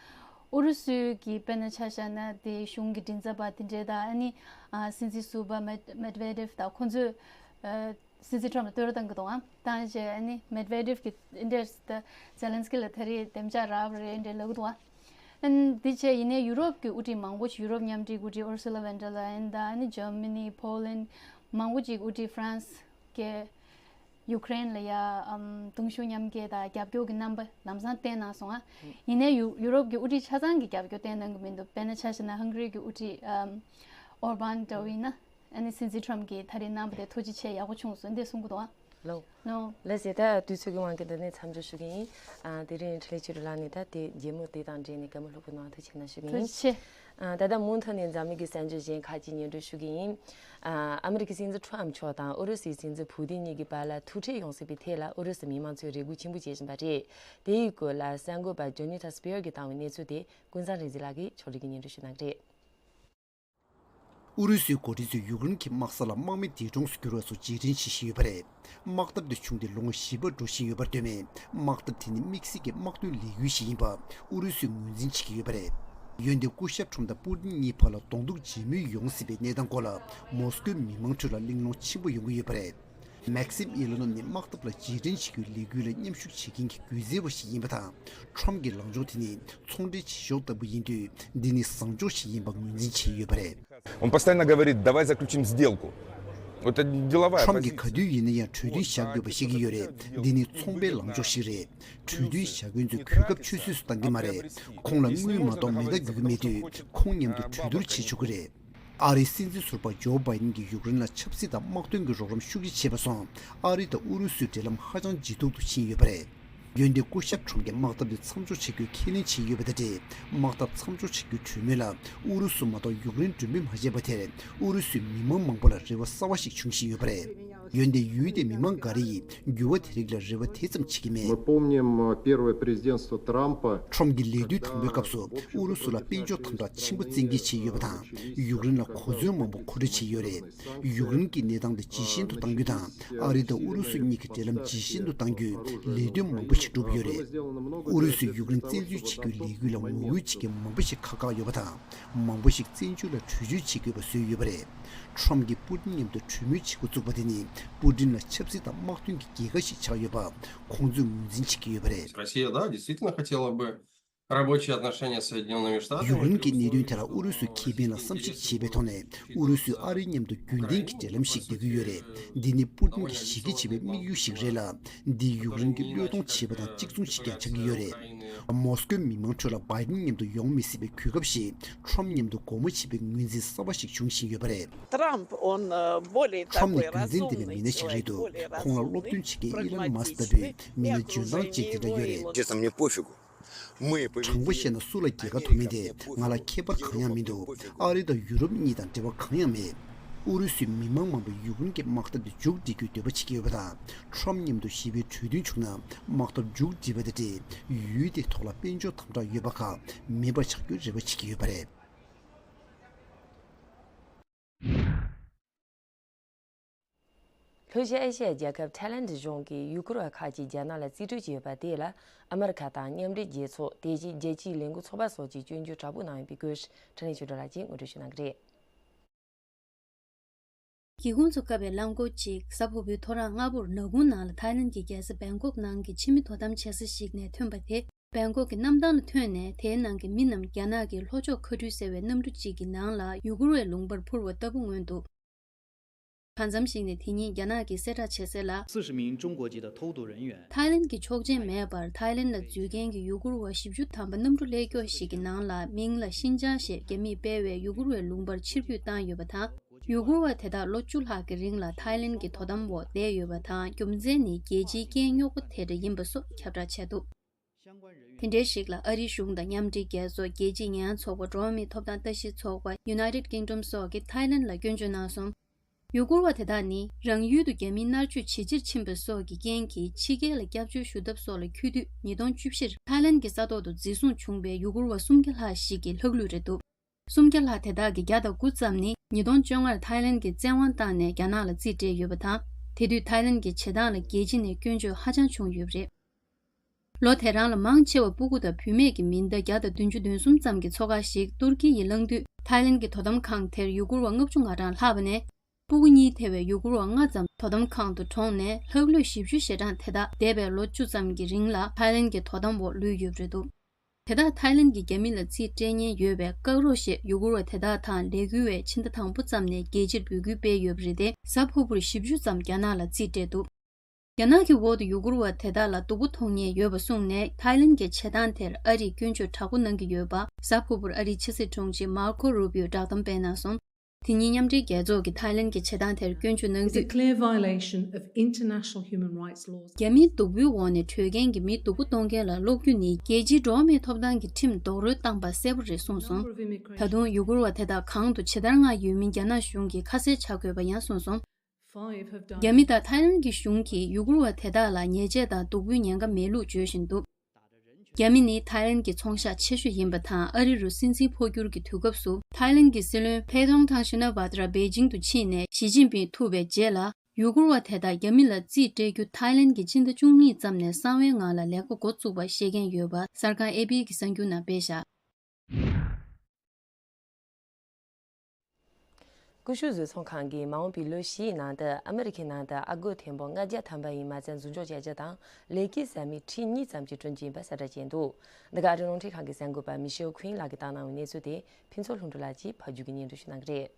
ཨུ་རུ་སུའི་གི་དཔེར་ན་ཆ་བཞག་ན་དེ་གཞུང་གི་མགྲིན་ཚབ་པ་དེ་འདྲས་དང་ཨ་ནི་ཨ་སྲིད་འཛིན་ཟུར་པ་མེད་མེད་ཝེ་ཏེབ་དང་ཁོང་ཚོས་ཨ་སྲིད་འཛིན་ཁྲོམ་ལ་བསྟོད་ར་བཏང་གི་འདུག་ཨང་། བཏང་རྗེས་ཨ་ནི་མེད་ཝེ་ཏེབ་ཀྱིས་འདི་འདྲས་ད་ཛེ་ལན་སི་ཀི་ལ་ད་རེས་བདེ་འཇགས་རག་པ་རེད་འདྲས་ལབ་གི་འདུག་ཨང་། ཨ་ནི་འདི་བྱས་ཡིན་ནའི་ཡུ་རོབ་ཀྱི་དབུ་ཁྲིད་མང་པོ་ཞིག་ཡུ་རོབ་མཉམ་འབྲེལ་དབུ་ཁྲིད་ཨུར་སུ་ལ་ཝན་ཌར་ལ་ཡན་དང་ཨ་ནི་ཇར་མ་ནི། ཕོ་ལན། མང་པོ་ཅིག་དབུ་ཁྲིད་ཧྥ་རན་སི་གིས་ཡུཀ་རེན་ལ་ཡ་ཨམ་གདུང་ཤུགས་མཉམ་སྐྱེད་དང་རྒྱབ་སྐྱོར་གྱི་རྣམ་པ་ལམ་སང་བསྟན་གནང་སོང་ཨ། ཡིན་ནའི་ཡུ་ཡུ་རོབ་ཀྱི་དབུ་ཁྲིད་ཆ་ཚང་གིས་རྒྱབ་སྐྱོར་བསྟན་གནང་གི་མི་འདུག། དཔེར་ན་ཆ་བཞག་ན་ཧང་གྷ་རི་གི་དབུ་ཁྲིད་ཨམ་ཨོར་བན་འདྲ་བོ་ཡིན་ན། ཨ་ནི་སྲིད་འཛིན་ཁྲོམ་གྱིས་ད་རེས་གནང་བ་དེ་ཐུགས་རྗེ་ཆེ། ཡག་པོ་བྱུང་སོང་འདི་གསུང་གི་འདུག་ཨ། ལོ། ནོ། ལགས་སེ། ད་དུས་ཚོད་ཀྱི་དབང་གིས་འདི་ནས་མཚམས་འཇོག་ཞུ་གི་ཡིན། ཨ་དེ་རིང་འཕྲིན་ལས་ཆོས་སྒྲོན་ལགས་ནས་ད་དེ་མཇལ་མོལ་དེ་དང་འབྲེལ་ནས་བཀའ་མོལ་ལྷུག་པོ་གནང་བ་ཐུགས་རྗེ་ཆེ་གནང་ཞུ་གི་ཡིན། ཐུགས་རྗེ་ཆེ། ཨ་ད་ལྟ་མུ་མཐུད་ནས་འཛམ་གླིང་གི་གསར་འགྱུར་གཞན་ཁག་ཅིག་སྙན་སྒྲོན་ཞུ་གི་ཡིན། ཨ་ཨ་མི་རི་ཀའི་སྲིད་འཛིན་ཁྲོམ་མཆོག་དང་ཨུ་རུ་སུའི་སྲིད་འཛིན་ཕུ་ཏིན་གཉིས་ཀྱི་བར་ལ་ཐུག་འཕྲད་ཡོང་སྲིད་པའི་ཐད་ལ་ཨུ་རུ་སུ་མི་མང་ཚོས་རེ་སྒུག་ཆེན་པོ་བྱེད་བཞིན་པ་རེད། དེ་ཡི་སྐོར་ལ་གསར་འགོད་པ་ཇོ་ནི་ཐ་སི་པེར་གྱིས་བཏང་བའི་གནས་ཚུལ་དེ་ཀུན་བཟང་རིག་འཛིན་ལགས་ཀྱིས་ཕྱོགས་སྒྲིག་གིས་སྙན་སྒྲོན་ཞུ་གནང་གི་རེད། ཨུ་རུ་སུའི་འགོ་ཁྲིད་ཚོས་ཡུཀ་རེན་གྱི་དམག་ས་ལ་དམག་མི་འདས་གྲོངས་སུ་གྱུར་བ་སོགས་རྗེས་དྲན་བྱེད་བཞིན་ཡོད་པ་རེད། དམག་འཐབ་དེ་བྱུང་སྟེ་ལོ་ངོ་བཞི་པ་འགྲོ་བཞིན་ཡོད་པར་འདོད་མེད། དམག་འཐབ་དེ་ནི་དམིགས་བསལ་གྱི་དམག་དོན་ལས་འགུལ་ཞིག་ཡིན་པ་ཨུ་རུ་སུས་ངོས་འཛིན་བྱེད་ཀྱི་ཡོད་པ་རེད། འོན་ཏེ་སྐུ་ཞབས་ཁྲོམ་དང་པུ་ཏིན་གཉིས་བར་ལ་གདོང་ཐུག་མཇལ་མོལ་ཡོང་སྲིད་པའི་གནས་སྟངས་སྐོར་ལ་མོ་སི་ཀོའི་མི་མང་ཁྲོད་ལ་གླེང་སློང་ཆེན་པོ་ཡོང་གི་ཡོད་པ་རེད། མེག་སིམ་ཨི་ལོ་ནོབ་ནི་དམག་འཐབ་ལ་རྗེས་དྲན་བྱེད་རྒྱུའི་ལས་འགུལ་ལ་མཉམ་ཞུགས་བྱེད་མཁན་གྱི་སྒྱུ་རྩལ་བ་ཞིག་ཡིན་པ་དང་། ཁྲོམ་གྱི་ལངས་ཕྱོགས་དེ་ནི་ཚོང་འབྲེལ་བྱེད་ཕྱོགས་ལྟ་བུ་ཡིན་དུས། འདི་ནི་བཟང་ཕྱོགས་ཤིག་ཡིན་པ་ངོས་འཛིན་བྱས་ཡོད་པ་རེད། Он постоянно говорит: «Давай заключим сделку». Вот это деловая позиция. ཁྲོམ་གྱིས་ག་དུས་ཡིན་ན་ཡང་གྲོས་མཐུན་བཞག་དགོས་པ་བཤད་ཀྱི་ཡོད་རེད། འདི་ནི་ཚོང་པའི་ལངས་ཕྱོགས་ཤིག་རེད། གྲོས་མཐུན་བཞག་མཁན་ཚོས་གོ་སྐབས་ཆུད་ཟོས་སུ་བཏང་གི་མ་རེད། ཁོང་ལ་དངུལ་མ་གཏོགས་མེ་མདའ་རྒྱུག་གི་མེད་དུས་ཁོང་མཉམ་དུ་གྲོས་བསྡུར་བྱེད་ཆོག་གི་རེད། ཨ་རིའི་སྲིད་འཛིན་ཟུར་པ་ཇོ་བྷའི་ཏིན་གྱིས་ཡུཀ་རེན་ལ་ཆབ་སྲིད་དང་དམག་དོན་གྱི་རོགས་རམ་ཤུགས་ཆེ་བྱས་པ་སོང་ཨ་རི་དང་ཨུ་རུ་སུའི་འབྲེལ་ལམ་ཧ་ཅང་ལྗིད་ཐོག་ཏུ་ཕྱིན་ཡོད་པ་རེད། འོན་ཏེ་སྐུ་ཞབས་ཁྲོམ་གྱིས་དམག་འཐབ་དེ་མཚམས་འཇོག་བྱེད་རྒྱུའི་ཁས་ལེན་བྱས་ཡོད་པ་དང་འབྲེལ། དམག་འཐབ་མཚམས་འཇོག་བྱེད་རྒྱུའི་གྲོས་མོལ་ལ་ཨུ་རུ་སུ་མ་གཏོགས་ཡུཀ་རེན་མགྲོན་འབོད་མ་བྱས་པ་དེར་ཨུ་རུ་སུའི་མི་མང་མང་པོ་ལ་རེ་བ་གསར་བ་ཞིག་འབྱུང་བཞིན་ཡོད་པ་རེད། འོན་ཏེ་ཡུལ་དེའི་མི་མང་འགའ་རེ་ཡིས་འགྱུར་བ་དེ་རིགས་ལ་རེ་བ་དེ་ཙམ་བྱེད་ཀྱི་མེད། Мы помним э, первое президентство Трампа. ཁྲོམ་གྱི་ལས་དུས་དང་པོའི་སྐབས་སུ་ཨུ་རུ་སུ་ལ་དཔལ་འབྱོར་དམ་དྲག་ཆེན་པོ་བཙན་འགེལ་བྱས་ཡོད་པ་དང་། ཡུཀ་རེན་ལ་གོ་མཚོན་མང་པོ་མཁོ་སྤྲོད་བྱས་ཡོད་རེད། ཡུཀ་རེན་གྱི་གནས་སྟངས་དེ་ཇེ་ཞན་དུ་གཏང་རྒྱུ་དང་། ཨ་རི་དང་ཨུ་རུ་སུ་གཉིས་ཀྱི་འབྲེལ་ལམ་ཇེ་ཞན་དུ་གཏང་རྒྱུའི་ལས་དོན་མང་པོ་ཞིག་བསྒྲུབས་ཡོད་རེད། ཨུ་རུ་སུས་ཡུཀ་རེན་བཙན་འཛུལ་བྱེད་རྒྱུའི་ལས་འགུལ་ལ་ངོ་རྒོལ་བྱེད་མཁན་མང་པོ་ཞིག་ཁག་བཀག་ཡོད་པ་དང་། མང་པོ་ཞིག་བཙན་བྱོལ་ལ་བྲོས་བྱོལ་བྱེད་དགོས་པ་བཟོས་ཡོད་པ་རེད། ཁྲོམ་གྱིས་པུ་ཏིན་མཉམ་དུ་གྲོས་མོལ་བྱེད་འགོ་བཙུགས་པ་དེ་ནི་པུ་ཏིན་ལ་ཆབ་སྲིད་དང་དམག་དོན་གྱི་རྒྱལ་ཁ་ཞིག་ཆགས་ཡོད་པ་ཁོང་ཚོས་ངོས་འཛིན་བྱེད་ཀྱི་ཡོད་པ་རེད། Россия, да, действительно хотела бы рабочие отношения с Соединёнными Штатами. ཡུཀ་རེན་གྱི་གནད་དོན་དེ་ལ་ཨུ་རུ་སུའི་ཁེ་ཕན་ལ་བསམ་གཞིག་བྱས་པའི་ཐོག་ནས་ཨུ་རུ་སུས་ཨ་རིའི་མཉམ་དུ་རྒྱུན་ལྡན་གྱི་འབྲེལ་ལམ་ཞིག་འདོད་ཀྱི་ཡོད་རེད། འདི་ནི་པུ་ཏིན་གྱི་གཞི་རྒྱ་ཆེ་བའི་དམིགས་ཡུལ་ཞིག་རེད་ལ། འདིས་ཡུཀ་རེན་གྱི་བློས་གཏོང་བྱས་པ་དང་གཅིག་མཚུངས་ཤིག་ཀྱང་ཆགས་ཀྱི་ཡོད་རེད། མོ་སི་ཀོའི་མི་མང་ཁྲོད་ལ་བྷའི་ཏིན་མཉམ་དུ་ཡོང་མི་སྲིད་པའི་གོ་སྐབས་ཤིག་ཁྲོམ་མཉམ་དུ་སྒོ་མོ་ཕྱེ་བའི་ངོས་འཛིན་གསར་བ་ཞིག་འབྱུང་བཞིན་ཡོད་པ་རེད། Трамп, он э, более ཁྲོམ་ནི་རྒྱུ་མཚན་ལྡན་པའི་མི་སྣ་ཞིག་རེད་འདུག་ཁོང་ལ་སློབ་སྟོན་བྱེད་མཁན་ཨི་ལན་མཱ་སི་ལྟ་བུའི་མི་སྣ་འཇོན་ཐང་ཅན་དེ་འདྲ་ཡོད་རེད། Честно, мне пофигу. Мы དྲང་པོ་བཤད་ན་སུ་ལ་རྒྱལ་ཁ་ཐོབ་མིན་དེ་ང་ལ་ཁྱད་པར་གང་ཡང་མི་འདུག་ཨ་རི་དང་ཡུ་རོབ་གཉིས་དང་འབྲེལ་བ་གང་ཡང་མེད། ཨུ་རུ་སུའི་མི་མང་མང་པོས་ཡུཀ་རེན་གྱི་དམག་འཐབ་དེ་མཇུག་སྒྲིལ་རྒྱུའི་འདོད་པ་བྱེད་ཀྱི་ཡོད་པ་དང་། ཁྲོམ་མཉམ་དུ་ཞི་བའི་གྲོས་མཐུན་བྱུང་ན་དམག་འཐབ་མཇུག་སྒྲིལ་བ་དེ་འདྲས་ཡུལ་དེའི་ཐོག་ལ་དཔལ་འབྱོར་དམ་དྲག་ཡོད་པ་ཁག་མེད་པ་ཆགས་རྒྱུའི་རེ་བ་བྱེད་ཀྱི་ཡོད་པ་རེད། ལྷོ་ཤར་ཨེ་ཤི་ཡའི་རྒྱལ་ཁབ་ཐའི་ལན་གཞུང་གིས་ཡུ་གུར་བ་ཁག་ཅིག་རྒྱ་ནག་ལ་རྩིས་སྤྲོད་བྱས་ཡོད་པ་དེ་ལ་ཨ་མེ་རི་ཁ་དང་མཉམ་འབྲེལ་རྒྱལ་ཚོགས། དེ་བཞིན་རྒྱལ་སྤྱིའི་ལས་འགུལ་ཚོགས་པ་སོགས་ཀྱིས་སྐྱོན་བརྗོད་དྲག་པོ་གནང་ཡོད་པའི་སྐོར་འཕྲིན་ལས་ཆོས་སྒྲོན་ལགས་ཀྱིས་ངོ་སྤྲོད་ཞུ་གནང་གི་རེད། སྒེའུ་ཁུང་ཚོ་བཀབ་པའི་རླངས་འཁོར་གཅིག་གཟའ་ཕུར་བུའི་ཐོ་རངས་སྔ་པོར་ནག་ཁུང་ནང་ལ་ཐའི་ལན་གྱི་རྒྱལ་ས་བེང་ཀོག་ནང་གི་ཕྱི་མི་དོ་དམ་བྱེད་ས་ཞིག་ནས་ཐོན་པ་དེ། བེང་ཀོག་གི་གནམ་ཐང་ལ་ཐོན་ནས། དེའི་ནང་གི་མི་རྣམས་རྒྱ་ནག་གི་ལྷོ་ཕྱོགས་མཁའ་འགྲུལ་ཟེར་བའི་གནམ་གྲུ་གཅིག་གི་ནང་ལ་ཡུ་གུར་བའི་ལུང་པར་འཕུར་བ་ལྟ་བུ་མངོན་འདུག་གང་འཚམ་ཞིག་ནས་དེ་ཉིན་རྒྱ་ནག་གིས་གསལ་བསྒྲགས་བྱས་གསལ་ལ། 四十名中国籍的偷渡人员 ཐའི་ལན་གྱི་ཆོག་མཆན་མེད་པར་ཐའི་ལན་ལ་འཛུལ་མཁན་གྱི་ཡུ་གུར་བ་བཞི་བཅུ་ཐམ་པ་གནམ་གྲུ་ལྷོད་སྐྱོད་ཞིག་གི་ནང་ལ་མིང་ལ་ཤིན་ཅང་ཞེས་རྒྱ་མིས་སྤེལ་བའི་ཡུ་གུར་བའི་ལུང་པར་ཕྱིར་འབུད་བཏང་ཡོད་པ་དང་། ཡུ་གུར་བ་དེ་དག་ལོ་བཅུ་ལྷག་གི་རིང་ལ་ཐའི་ལན་གྱི་དོ་དམ་འོག་བསྡད་ཡོད་པ་དང་། རྒྱུ་མཚན་ནི་རྒྱལ་སྤྱིའི་རྐྱེན་རྙོག་པ་དེ་འདྲ་ཡིན་པ་སོགས་ཁྱབ་བསྒྲགས་བྱས་འདུག་དེ་འདྲའི་ཞིག་ལ་ཨ་རིའི་གཞུང་དང་མཉམ་འབྲེལ་རྒྱལ་ཚོགས། རྒྱལ་སྤྱིའི་ཉེས་ཡངས་ཚོགས་པ། འགྲོ་བ་མིའི་ཐོབ་ཐང་ལྟ་ཞིབ་ཚོགས་པ། United Kingdom སོགས་ཀྱིས་ཐའི་ལན་ལ་སྐྱོན་བརྗོད་གནང་སོང་། ཡུ་གུར་བ་དེ་དག་ནི་རང་ཡུལ་དུ་རྒྱ་མིའི་མནར་གཅོད་ཇེ་ཆེར་ཕྱིན་པ་སོགས་ཀྱི་རྐྱེན་གྱིས་ཕྱི་རྒྱལ་ལ་སྐྱབས་བཅོལ་ཞུ་ཐབས་སོགས་ལ་འཁྱོལ་དུས། ཉིས་སྟོང་བཅུ་བཞིར་ཐའི་ལན་གྱི་ས་ཐོག་ཏུ་འཛིན་བཟུང་བྱུང་བའི་ཡུ་གུར་བ་སུམ་བརྒྱ་ལྷག་ཞིག་གི་ལྷག་ལུས་རེད་འདུག་སུམ་བརྒྱ་ལྷག་དེ་དག་གི་བརྒྱ་དང་དགུ་ཙམ་ནི་ཉིས་སྟོང་བཅོ་ལྔར་ཐའི་ལན་གྱིས་བཙན་དབང་བཏང་ནས་རྒྱ་ནག་ལ་རྩིས་སྤྲད་ཡོད་པ་དང་། དེ་དུས་ཐའི་ལན་གྱི་བྱེད་སྟངས་ལ་རྒྱལ་སྤྱི་ནས་སྐྱོན་བརྗོད་ཧ་ཅང་བྱུང་ཡོད་པ་རེད། ལོ་དེ་རང་ལ་མང་ཆེ་བ་སྤུ་གུ་དང་བུད་མེད་ཀྱི་མི་ཟླ་བརྒྱ་དང་བདུན་ཅུ་དོན་གསུམ་ཙམ་གྱི་ཚོགས་ཁག་ཞིག་ཏུར་ཀི་ཡིས་བླངས་དུས། ཐའི་ལན་གྱི་དོ་དམ་ཁང་དེར་ཡུ་གུར་བ་ལྔ་བཅུ་ང་གྲངས་ལྷག་པ་ནས། སྤུ་གུ་གཉིས་ཐེ་བའི་ཡུ་གུར་བ་ལྔ་ཙམ་དོ་དམ་ཁང་དུ་གྲོངས་ནས། ལྷག་ལུས་བཞི་བཅུ་ཞེ་གྲངས་དེ་དག་འདས་པའི་ལོ་བཅུ་ཙམ་གྱི་རིང་ལ་ཐའི་ལན་གྱི་དོ་དམ་འོག་ལུས་ཡོད་པ་རེད་འདུག་དེ་དག་ཐའི་ལན་གྱིས་རྒྱ་མི་ལ་རྩིས་སྤྲད་མཁན་ཡོད་པས་བཀག་རོགས་ཞེས་ཡུ་གུར་བ་དེ་དག་དང་ལས་འགུལ་བས་ཕྱི་ཟླ་དང་པོ་ཙམ་ནས་རྒྱལ་སྤྱིར་འབོད་སྐུལ་སྤེལ་ཡོད་པ་རེད་དེ། གཟའ་ཕུར་བུར་བཞི་བཅུ་ཙམ་རྒྱ་ནག་ལ་རྩིས་སྤྲད་འདུག་རྒྱ་ནག་གི་འོག་ཏུ་ཡུ་གུར་བ་དེ་དག་ལ་སྡུག་པོ་མཐོང་མཁན་ཡོད་པ་གསུངས་ནས། ཐའི་ལན་གྱི་བྱེད་སྟངས་དེར་ཨ་རིས་སྐྱོན་བརྗོད་དྲག་པོ་གནང་གི་ཡོད་པ། གཟའ་ཕུར་བུར་ཨ་རིའི་ཕྱི་སྲིད་དྲུང་ཆེ་མར་ཁོ་རུ་པིའོས་བསྒྲགས་གཏམ་སྤེལ་གནང་སོང་། དེ་ཉིན་མཉམ་འབྲེལ་རྒྱལ་ཚོགས་ཀྱིས་ཐའི་ལན་གྱི་བྱེད་སྟངས་དེར་སྐྱོན་བརྗོད་གནང་དུས། It's a clear violation of international human rights laws. རྒྱ་མིའི་སྡུག་པོའི་འོག་ནས་བྲོས་མཁན་གྱི་མི་སྡུག་པོ་གཏོང་མཁན་ལ་སློབ་རྒྱུ་ནི་རྒྱལ་སྤྱིའི་འགྲོ་བ་མིའི་ཐོབ་ཐང་གི་ཁྲིམས་རྡོག་རོལ་བཏང་པ་གསལ་པོ་རེད་གསུངས་སོང་། ད་དུང་ཡུ་གུར་བ་དེ་དག་གང་དུ་ཇི་ལྟར་མངགས་ཡོད་མིན་རྒྱ་ནག་གཞུང་གིས་ཁ་གསལ་ཆགས་དགོས་པ་ཡང་གསུངས་སོང་། རྒྱ་མི་དང་ཐའི་ལན་གྱི་གཞུང་གིས་ཡུ་གུར་བ་དེ་དག་ལ་ཉེས་ཆད་དང་སྡུག་པོའི་ཉེན་ཁ་མེད་ལུགས་བརྗོད་བཞིན་འདུག་རྒྱ་མི་ནི་ཐའི་ལན་གྱི་ཚོང་ཤག་ཆེ་ཤོས་ཡིན་པ་དང་། ཨ་རི་རུ་སྲིད་འཛིན་འཕོ་འགྱུར་གྱི་དུས་སྐབས་སུ་ཐའི་ལན་གྱི་སྲིད་བློན་ཕེ་ཐོང་ཐང་ཤི་ན་ཝ་ཏྲ་པེ་ཅིང་དུ་ཕྱིན་ནས་ཞི་ཅིན་ཕིང་ཐུག་པའི་རྗེས་ལ། ཡུ་གུར་བ་དེ་དག་རྒྱ་མི་ལ་རྩིས་སྤྲད་རྒྱུ་ཐའི་ལན་གྱིས་སྤྱི་ཟླ་བཅུ་གཉིས་ཙམ་ནས་གསང་བའི་ངང་ལ་ལས་ཀ་འགོ་བཙུགས་པ་ཤེས་མཁན་ཡོད་པ་གསར་ཁང་ཨེ་པི་གི་གསར་འགྱུར་ནང་སྤེལ་བཞག་ཀུ་ཤུ་བཟོ་ཚོང་ཁང་གིས་མ་འོངས་པའི་ལོ་བཞིའི་ནང་དུ་ཨ་མི་རི་ཀའི་ནང་དུ་ཨ་སྒོར་ཐེར་འབུམ་ལྔ་བརྒྱ་ཐམ་པ་ཡི་མ་རྩ་འཛུགས་འཇོག་བྱ་རྒྱུ་དང་། ལས་ཀའི་ས་མིག་ཁྲི་གཉིས་ཙམ་ཞིག་བསྐྲུན་གྱི་ཡིན་པ་གསལ་བསྒྲགས་བྱས་འདུག་འདི་ག་ཨ་རིའི་རླུང་འཕྲིན་ཁང་གི་གསར་འགོད་པ་མི་ཤེལ་ཁུན་ལགས་ཀྱིས་བཏང་གནང་བའི་གནས་ཚུལ་དེ་ཕུན་ཚོགས་ལྷུན་གྲུབ་ལགས་ཀྱིས་ཕབ་སྒྱུར་གྱིས་སྙན་སྒྲོན་ཞུ་གནང་གི་རེད།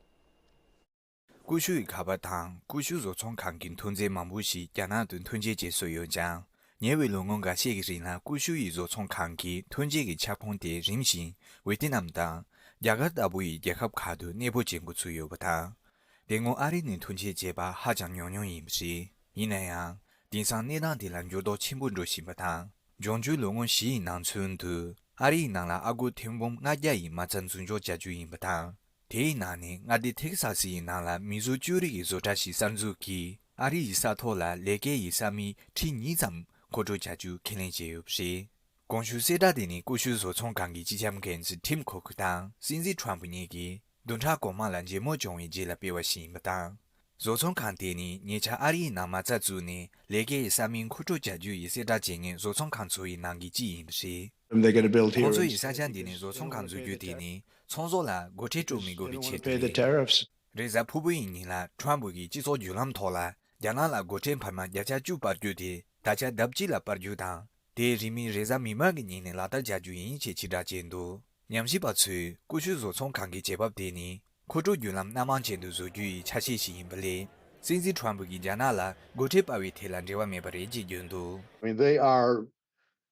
ཀུ་ཤུ་ཡི་ཁ་པར་དང་ཀུ་ཤུ་བཟོ་ཚོང་ཁང་གི་ཐོན་རྫས་མང་པོ་ཞིག་རྒྱ་ནག་ཏུ་ཐོན་སྐྱེད་བྱེད་སྲོལ་ཡོད་ཀྱང་། ཉེ་བའི་ལོ་ངོ་འགའ་ཤས་ཀྱི་རིང་ལ་ཀུ་ཤུ་ཡི་བཟོ་ཚོང་ཁང་གི་ཐོན་སྐྱེད་ཀྱི་ཁྱབ་ཁོངས་དེ་རིམ་བཞིན་ཝེ་ཏི་ནམ་དང་རྒྱ་གར་ལྟ་བུ་ཡི་རྒྱལ་ཁབ་ཁག་ཏུ་གནས་སྤོ་བྱེད་འགོ་ཚུགས་ཡོད་པ་དང་། དེ་སྔོན་ཨ་རི་ནས་ཐོན་སྐྱེད་བྱས་པ་ཧ་ཅང་ཉུང་ཉུང་ཡིན་པ་རེད། ཡིན་ན་ཡང་། དེང་སང་གནས་སྟངས་དེ་ལ་འགྱུར་ལྡོག་ཆེན་པོ་འགྲོ་བཞིན་པ་དང་ འབྱུང་འགྱུར་ལོ་ངོ་བཞི་ཡི་ནང་ཚུན་དུ་ཨ་རི་ཡི་ནང་ལ་ཨ་སྒོར་ཐེར་འབུམ་ལྔ་བརྒྱ་ཡི་མ་རྩ་འཛུགས་འཇོག་བྱ་རྒྱུ་ཡིན་པ་དང་། དེའི་ནང་ནས་མངའ་སྡེ་ཐེག་ས་སི་ཡི་ནང་ལ་མི་བཟོ་བཅུ་རེ་ཡི་བཟོ་གྲྭ་ཞིག་གསར་འཛུགས་ཀྱིས་ཨ་རི་ཡི་ས་ཐོག་ལ་ལས་ཀའི་ཡི་ས་མིག་ཁྲི་གཉིས་ཙམ་མཁོ་སྤྲོད་བྱ་རྒྱུ་ཁས་ལེན་བྱས་ཡོད་པ་རེད། གོང་ཞུས་གསལ་བསྒྲགས་དེ་ནི་ཀུ་ཤུ་བཟོ་ཚོང་ཁང་གི་སྤྱི་ཁྱབ་འགན་འཛིན་ཊིམ་ཁུག་དང་སྲིད་འཛིན་ཁྲོམ་ཕུ་གཉིས་ཀྱིས་བདུན་ཕྲག་གོང་མ་ལ་མཇལ་མོལ་བྱུང་བའི་རྗེས་ལ་སྤེལ་བ་ཞིག་ཡིན་པ་དང་། བཟོ་ཚོང་ཁང་དེ་ནི་ཉེ་ཆར་ཨ་རིའི་ནང་མ་རྩ་བཙུགས་ནས་ལས་ཀའི་ས་མིག་མཁོ་སྤྲོད་བྱ་རྒྱུ་ཡི་གསལ་བསྒྲགས་བྱེད་མཁན་བཟོ་ཚོང་ཁང་ཚོ་ཡི་ནང་གི་གཅིག་ཡིན་པ་རེད། They're gonna build here. ཁོང་ཚོ་ཡི་ས་ཆ་འདི་ནས་བཟོ་ཚོང་ཁང་འཛུགས་རྒྱུ་དེ་ནི་ཚོང་ཟོག་ལ་སྒོ་ཁྲལ་སྤྲོད་མི་དགོས་པའི་ཆེད་དུ་རེད། རེས་གཟའ་ཕུར་བུ་ཡི་ཉིན་ལ་ཁྲོམ་ཕུ་གི་སྤྱི་ཚོགས་བརྒྱུད་ལམ་ཐོག་ལ་རྒྱ་ནག་ལ་སྒོ་ཁྲལ་འཕར་མ་བརྒྱ་ཆ་བཅུ་སྤར་རྒྱུ་དེ་ད་ཆ་ལྡབ་གཅིག་ལ་སྤར་རྒྱུ་དང་། དེའི་རིང་མིན་རེས་གཟའ་མིག་དམར་གྱི་ཉིན་ནས་ལག་བསྟར་བྱ་རྒྱུ་ཡིན་ཞེས་ཕྱིར་བསྒྲགས་བྱས་འདུག་ཉམས་ཞིབ་པ་ཚོས་ཀུ་ཤུ་བཟོ་ཚོང་ཁང་གི་བྱེད་བབ་དེ་ནི་མཁོ་སྤྲོད་བརྒྱུད་ལམ་སྣ་མང་ཅན་དུ་བཟོ་རྒྱུ་ཡི་ཆ་ཤས་ཤིག་ཡིན་པ་ལས། སྲིད་འཛིན་ཁྲོམ་ཕུ་གིས་རྒྱ་ནག་ལ་སྒོ་ཁྲལ་སྤར་བའི་ཐད་ལ་འབྲེལ་བ་མེད་པ་རེད་ཅེས་བརྗོད་འདུག I mean, they are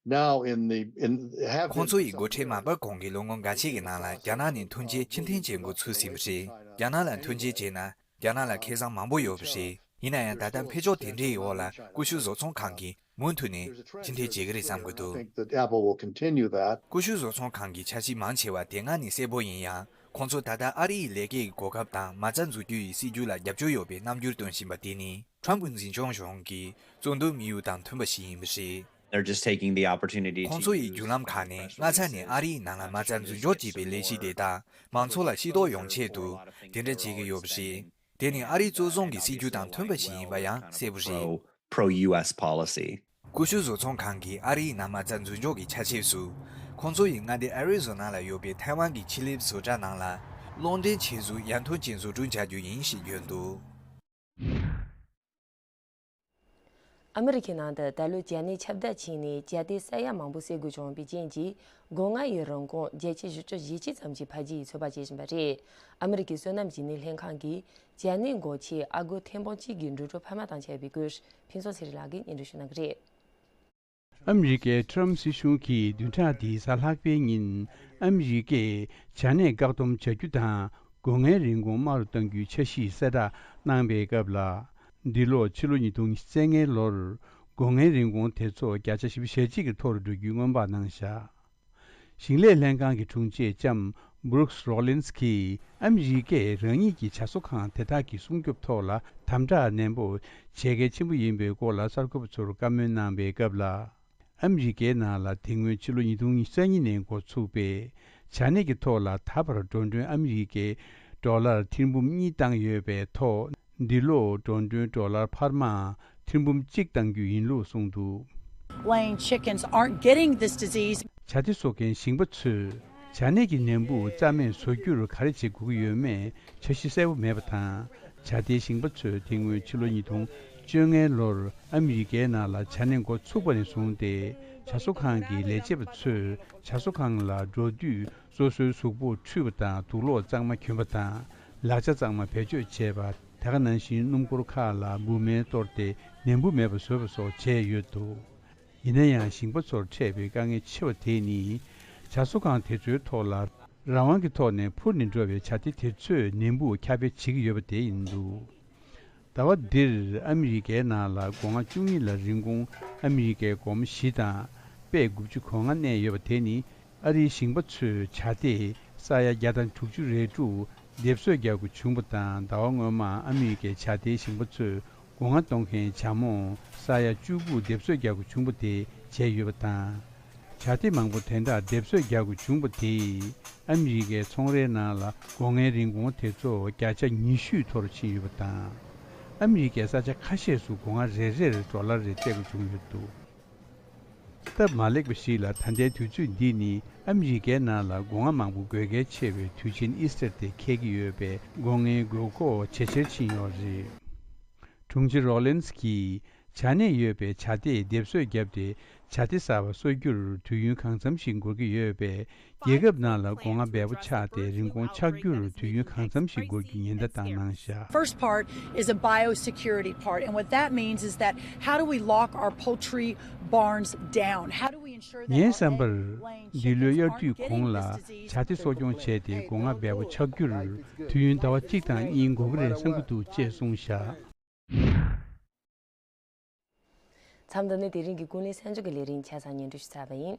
now in the, in, have ཁོང་ཚོ་ཡིས་སྒོ་ཁྲལ་མ་སྤར་གོང་གི་ལོ་ངོ་འགའ་ཤས་ཀྱི་ནང་ལ་རྒྱ་ནག་ནས་ཐོན་སྐྱེད་ཕྱིར་འཐེན་བྱེད་འགོ་ཚུགས་ཟིན་པ་རེད། རྒྱ་ནག་ལ་ཐོན་སྐྱེད་བྱས་ན། རྒྱ་ནག་ལ་ཁེ་བཟང་མང་པོ་ཡོད་པ་རེད། ཡིན་ན་ཡང་ད་ལྟ་འཕེལ་ཕྱོགས་དེ་འདྲའི་འོག་ལ་ཀུ་ཤུ་བཟོ་ཚོང་ཁང་གིས་མུ་མཐུད་ནས་ཕྱིར་འཐེན་བྱེད་ཀྱི་རེད་བསམ་གྱི་འདུག I think that Apple will continue that. ཀུ་ཤུ་བཟོ་ཚོང་ཁང་གི་འཆར་གཞི་མང་ཆེ་བ་དེ་སྔ་ནས་གསལ་པོ་ཡིན་ཡང་། ཁོང་ཚོ་ད་ལྟ་ཨ་རི་ཡི་ལས་ཀའི་གོ་སྐབས་དང་མ་རྩ་འཛུགས་རྒྱུ་ཡི་སྲིད་ཇུས་ལ་རྒྱབ་སྐྱོར་ཡོད་པའི་རྣམ་འགྱུར་སྟོན་བཞིན་པ་དེ་ནི་ཁྲོམ་ཕུ་འཛིན་སྐྱོང་གཞུང་གི་གཙོ་འདོན་དམིགས་ཡུལ་དང་མཐུན་པ་ཞིག་ཡིན་པ་རེད། They're just taking the opportunity to ཁོང་ཚོ་ཡི་བརྒྱུད་ལམ་ཁག་ནས་སྔ་ས་ནས་ཨ་རིའི་ནང་ལ་མ་རྩ་འཛུགས་འཇོག་བྱེད་པའི་ལས་གཞི་དེ་དག་མང་ཚོགས་ལ་ཤེས་རྟོགས་ཡོང་ཆེད་དུ་དེ་འདྲ་བྱེད་ཀྱི་ཡོད་པ་རེད། དེ་ནི་ཨ་རིའི་གཙོ་བཟུང་གི་སྲིད་ཇུས་དང་མཐུན་པ་ཞིག་ཡིན་པ་ཡང་གསལ་པོ་རེད། Pro-U S policy. ཀུ་ཤུ་བཟོ་ཚོང་ཁང་གིས་ཨ་རིའི་ནང་མ་རྩ་འཛུགས་འཇོག་གི་ཆ་ཤས་སུ། ཁོང་ཚོ་ཡི་མངའ་སྡེ་ཨ་རི་ཛོ་ན་ལ་ཡོད་པའི་ཐའེ་ཝན་གྱི་ཆེད་ལས་བཟོ་གྲྭ་ནང་ལ་གློག་འདྲེན་ཆེད་དུ་ཡར་ཐོན་ཅན་བཟོ་སྐྲུན་བྱ་རྒྱུ་ཡིན་ཞེས་བརྗོད་འདུག་ཨ་མི་རི་ཁའི་ནང་དུ་ད་ལོ་ཇ་ནད་ཁྱབ་གདལ་ཕྱིན་ནས་ཇ་དེ་ས་ཡ་མང་པོ་བསད་དགོས་བྱུང་བའི་རྐྱེན་གྱིས། སྒོ་ང་ཡི་རིན་གོང་བརྒྱ་ཆ་བཞི་ཅུ་ཞེ་གཅིག་ཙམ་གྱིས་འཕར་རྒྱས་ཚོད་དཔག་བྱེད་བཞིན་པ་རེད། ཨ་མི་རི་ཀའི་སོ་ནམ་གྱི་ནད་ལྷན་ཁང་གིས་ཇ་ནད་འགོག་ཆེད་ཨ་སྒོར་ཐེར་འབུམ་གཅིག་གི་འགྲོ་གྲོན་འཕར་མ་བཏང་བྱས་པའི་སྐོར་ཕུན་ཚོགས་ཚེ་རིང་ལགས་ཀྱིས་སྙན་སྒྲོན་ཞུ་གནང་གི་རེད། ཨ་མི་རི་ཀའི་ཁྲོམ་སྲིད་གཞུང་གིས་བདུན་ཕྲག་འདིའི་གཟའ་ལྷག་པའི་ཉིན་ཨ་མི་རི་ཀས་ཇ་ནད་བཀག་སྡོམ་བྱ་རྒྱུ་དང་སྒོ་ངའི་རིན་གོང་དམའ་རུ་གཏང་རྒྱུའི་འཆར་གཞི་གསལ་བསྒྲགས་གནང་པའི་སྐབས་ལ། འདི་ལོ་ཕྱི་ལོ་ཉིས་སྟོང་ཉི་ཤུ་རྩ་ལྔའི་ལོར་སྒོ་ངའི་རིན་གོང་དེ་ཚོ་བརྒྱ་ཆ་བཞི་བཅུ་ཞེ་གཅིག་གི་མཐོ་རུ་འགྲོ་རྒྱུའི་སྔོན་དཔག་གནང་བཞག་ཞིང་ལས་ལྷན་ཁང་གི་དྲུང་ཆེ་ལྕམ་Brooks Rollins གྱིས་ཨ་མི་རི་ཀས་རང་ཉིད་ཀྱི་ཇ་བཟོ་ཁང་དེ་དག་གི་སྲུང་སྐྱོབ་ཐོག་ལ་དམ་དྲག་ནན་པོ་བྱེད་གལ་ཆེན་པོ་ཡིན་པའི་སྐོར་ལ་གསར་འགོད་པ་ཚོར་བཀའ་མོལ་གནང་པའི་སྐབས་ལ། ཨ་མི་རི་ཀའི་ནང་ལ་དེ་སྔོན་ཕྱི་ལོ་ཉིས་སྟོང་ཉི་ཤུ་རྩ་གཉིས་ནས་འགོ་ཚུགས་པའི་ཇ་ནད་ཀྱི་ཐོག་ལ་ད་བར་འགྲོ་གྲོན་ཨ་མི་རི་ཀའི་ཌོ་ལར་ཐེར་འབུམ་གཉིས་བཏང་ཡོད་པའི་ཐོག་འདི་ལོ་འགྲོ་གྲོན་ཌོ་ལར་འཕར་མ་ཐེར་འབུམ་གཅིག་གཏང་རྒྱུ་ཡིན་ལུགས་གསུངས་འདུག Laying chickens aren't getting this disease. ཇ་དེ་བཟོ་མཁན་ཞིང་པ་ཚོས་ཇ་ནད་ཀྱི་ནད་འབུ་རྩ་མེད་བཟོ་རྒྱུར་ག་རེ་བྱེད་དགོས་ཀྱི་ཡོད་མེད་འཆར་གཞི་གསལ་པོ་མེད་པ་དང་། ཇ་དེའི་ཞིང་པ་ཚོས་དེ་སྔོན་ཕྱི་ལོ་ཉིས་སྟོང་བཅོ་ལྔའི་ལོར་ཨ་མི་རི་ཀའི་ནང་ལ་ཇ་ནད་འགོ་ཚུགས་པ་ནས་བཟུང་སྟེ་ཇ་བཟོ་ཁང་གི་ལས་བྱེད་པ་ཚོས་ཇ་བཟོ་ཁང་ལ་འགྲོ་དུས། སོ་སོའི་གཟུགས་པོར་འཁྲུད་པ་དང་དུག་ལོག་གཙང་མ་གྱོན་པ་དང་། ལག་ཆ་གཙང་མ་བེད་སྤྱོད་བྱས་པ། དེ་ག་ནང་བཞིན་སྣུམ་འཁོར་ཁག་ལ་འབུ་སྨན་གཏོར་ཏེ་ནད་འབུ་མེད་པ་བཟོས་པ་སོགས་བྱས་ཡོད་འདུག་ཡིན་ན་ཡང་ཞིང་པ་ཚོར་འཕྲད་པའི་དཀའ་ངལ་ཆེ་བ་དེ་ནི་ཇ་བཟོ་ཁང་དེ་ཚོའི་ཐོག་ལ་རང་དབང་གི་ཐོག་ནས་འཕུར་ནས་འགྲོ་བའི་ཇ་ཐེ་དེ་ཚོས་ནད་འབུ་ཁྱབ་སྤེལ་བྱེད་ཀྱི་ཡོད་པ་དེ་ཡིན་འདུག་ཟླ་བ་འདིར་ཨ་མི་རི་ཀའི་ནང་ལ་སྒོ་ང་བཅུ་གཉིས་ལ་རིན་གོང་ཨ་མི་རི་ཀའི་སྒོར་མོ་བཞི་དང་པད་དགུ་བཅུ་གོ་ལྔ་གནས་ཡོད་པ་དེ་ནི་ཨ་རིའི་ཞིང་པ་ཚོས་ཇ་དེ་ས་ཡ་བརྒྱ་དང་དྲུག་ཅུ་རེ་དྲུག་སྡེབ་གསོད་རྒྱག་དགོས་བྱུང་བ་དང་། ཟླ་བ་སྔོན་མ་ཨ་མི་རི་ཀའི་ཇ་དེའི་ཞིང་པ་ཚོས་སྒོ་ང་གཏོང་མཁན་ཇ་མོ་ས་ཡ་བཅུ་དགུ་སྡེབ་གསོད་རྒྱག་དགོས་བྱུང་བ་དེ་བྱས་ཡོད་པ་དང་། ཇ་དེ་མང་པོ་དེ་འདྲ་སྡེབ་གསོད་རྒྱག་དགོས་བྱུང་བ་དེས་ཨ་མི་རི་ཀའི་ཚོང་རའི་ནང་ལ་སྒོ་ངའི་རིན་གོང་དེ་ཚོ་བརྒྱ་ཆ་ཉི་ཤུ་མཐོ་རུཕྱིན་ཡོད་པ་དང་། ཨ་མི་རི་ཀའི་ས་ཆ་ཁ་ཤས་སུ་སྒོ་ང་རེ་རེར་ཌོ་ལར་རེ་སྤྲད་དགོས་བྱུང་ཡོད་འདུག་སྟབས་མ་ལེགས་པ་ཞིག་ལ་ད་ལྟའི་དུས་ཚོད་འདི་ནི་ཨ་མི་རི་ཀའི་ནང་ལ་སྒོ་ང་མང་པོ་དགོས་གལ་ཆེ་བའི་དུས་ཆེན་ཨི་སི་ཊར་དེ་འཁེལ་གྱི་ཡོད་པས་སྒོ་ངའི་དགོས་མཁོ་ཇེ་ཆེར་ཕྱིན་ཡོད་རེད། དྲུང་ཆེ་རོ་ལིན་སི་གིས་ཇ་ནད་ཡོད་པའི་ཇ་དེ་སྡེབ་གསོད་བརྒྱབ་སྟེ་ཇ་དེ་གསར་པ་གསོ་རྒྱུར་དུས་ཡུན་གང་འཚམ་ཞིག་འགོར་གྱི་ཡོད་པས། རྒྱལ་ཁབ་ནང་ལ་སྒོ་ང་འབེལ་པོ་ཆགས་ཏེ་རིན་གོང་ཆག་རྒྱུར་དུས་ཡུན་གང་འཚམ་ཞིག་འགོར་རྒྱུ་ཉེན་བརྡ་བཏང་གནང་བཞག First part is a biosecurity part, and what that means is that how do we lock our poultry barns down? How do we ensure that ངའི་བསམ་པར། འདི་ལོའི་དབྱར་དུས་གོང་ལ་ཇ་དེ་གསོ་སྐྱོང་བྱས་ཏེ་སྒོ་ང་འབེལ་པོ་ཆགས་རྒྱུར་དུས་ཡུན་ཟླ་བ་གཅིག་དང་གཉིས་འགོར་གྱི་རེད་བསམ་གྱི་འདུག་ཅེས་གསུངས་བཞག་ཚ་ མཚམས་འདི་ནས་དེ་རིང་གི་ཀུན་གླེང་གསར་འགྱུར་གྱི་ལས་རིམ་ཆ་ཚང་སྙན་སྒྲོན་ཞུ་ཚར་བ་ཡིན།